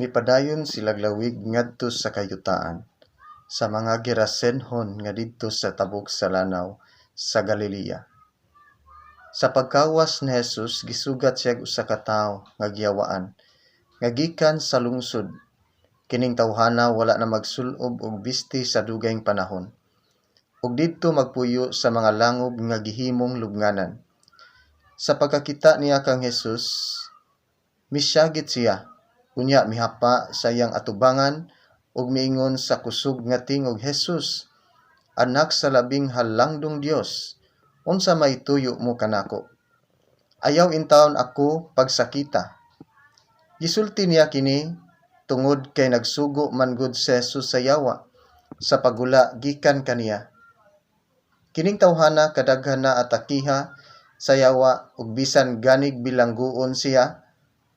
Mipadayon silag lawig ngadto sa kayutaan sa mga Gerasenhon nga didto sa tabok sa lanaw sa Galilea. Sa pagkawas ni Jesus, gisugat siya og usa ka tawo nga giyawaan nga gikan sa lungsod. Kining tawhana wala na magsul-ob og bisti sa dugayng panahon ug didto magpuyo sa mga langob nga gihimong lubnganan. Sa pagkakita niya kang Jesus, misyagit siya. Unya mihapa sa iyang atubangan ug miingon sa kusog nga tingog, "Jesus, Anak sa Labing Halangdong Dios, unsa may tuyo mo kanako? Ayaw intawon ako pagsakita." Gisulti niya kini tungod kay nagsugo man gud si Jesus sa yawa sa paggula gikan kaniya. Kining tawhana kadaghan na atakiha sa yawa ug bisan ganig bilangguon siya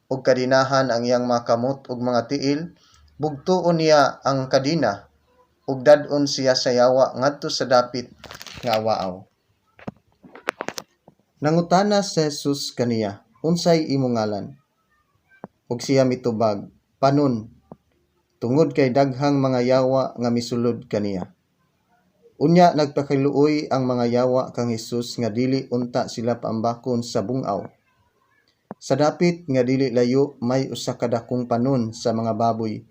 ug kadinahan ang iyang mga kamot ug mga tiil, bugtuon niya ang kadina ug dad-on siya sa yawa ngadto sa dapit nga awaaw. Nangutana si Jesus kaniya, "Unsay imong ngalan?" Ug siya mitubag, "Panon," tungod kay daghang mga yawa nga misulod kaniya. Unya nagpakiluoy ang mga yawa kang Jesus nga dili unta sila paambakon sa bung-aw. Sa dapit nga dili layo may usa ka dakong panon sa mga baboy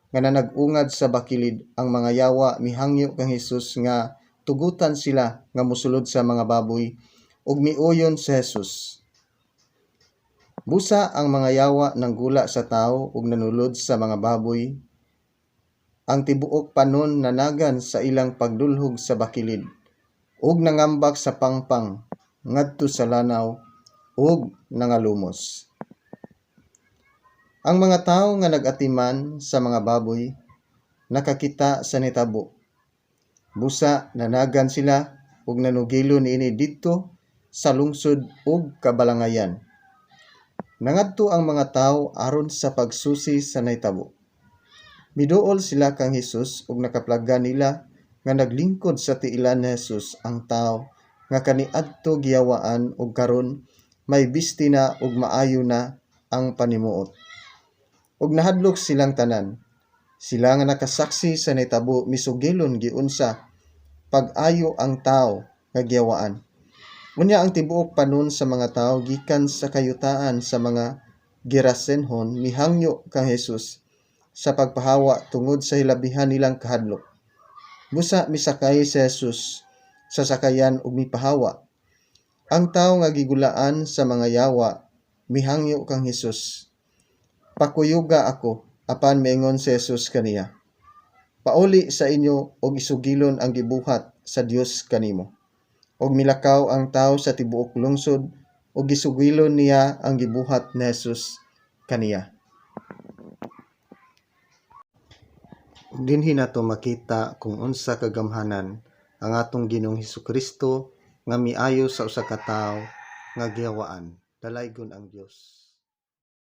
nga nanag-ungad sa bakilid. Ang mga yawa mihangyo kang Jesus nga tugutan sila nga mosulod sa mga baboy ug miuyon si Jesus. Busa ang mga yawa nanggula sa tawo ug nanulod sa mga baboy. Ang tibuok panon nanagan sa ilang pagdulhog sa bakilid ug nangambak sa pangpang ngadto sa lanaw ug nangalumos. Ang mga tawo nga nag-atiman sa mga baboy nakakita sa nitabo. Busa nanagan sila ug nanugilo niini didto sa lungsod ug kabalangayan. Nangadto ang mga tawo aron sa pagsusi sa nahitabo. Miduol sila kang Jesus ug nakaplagan nila nga naglingkod sa tiilan ni Jesus ang tawo nga kaniadto giyawaan ug karon may bisti na ug maayo na ang panimuot. Ug nahadlok silang tanan. Sila nga nakasaksi sa nahitabo misugilon giunsa pag-ayo ang tawo nga giyawaan. Unya ang tibuok panon sa mga tawo gikan sa kayutaan sa mga Gerasenhon mihangyo kang Jesus sa pagpahawa tungod sa hilabihan nilang kahadlok. Busa misakay si Jesus sa sakayan ug mipahawa. Ang tawo nga gigulaan sa mga yawa mihangyo kang Jesus, "Pakuyuga ako," apan miingon si Jesus kaniya, "Pauli sa inyo ug isugilon ang gibuhat sa Dios kanimo." Ug milakaw ang tawo sa tibuok lungsod ug gisugilon niya ang gibuhat ni Jesus kaniya. Ug dinhi nato makita kung unsa kagamhanan ang atong Ginoong Hesukristo nga miayo sa usa ka tawo nga giyawaan. Dalaygon ang Dios.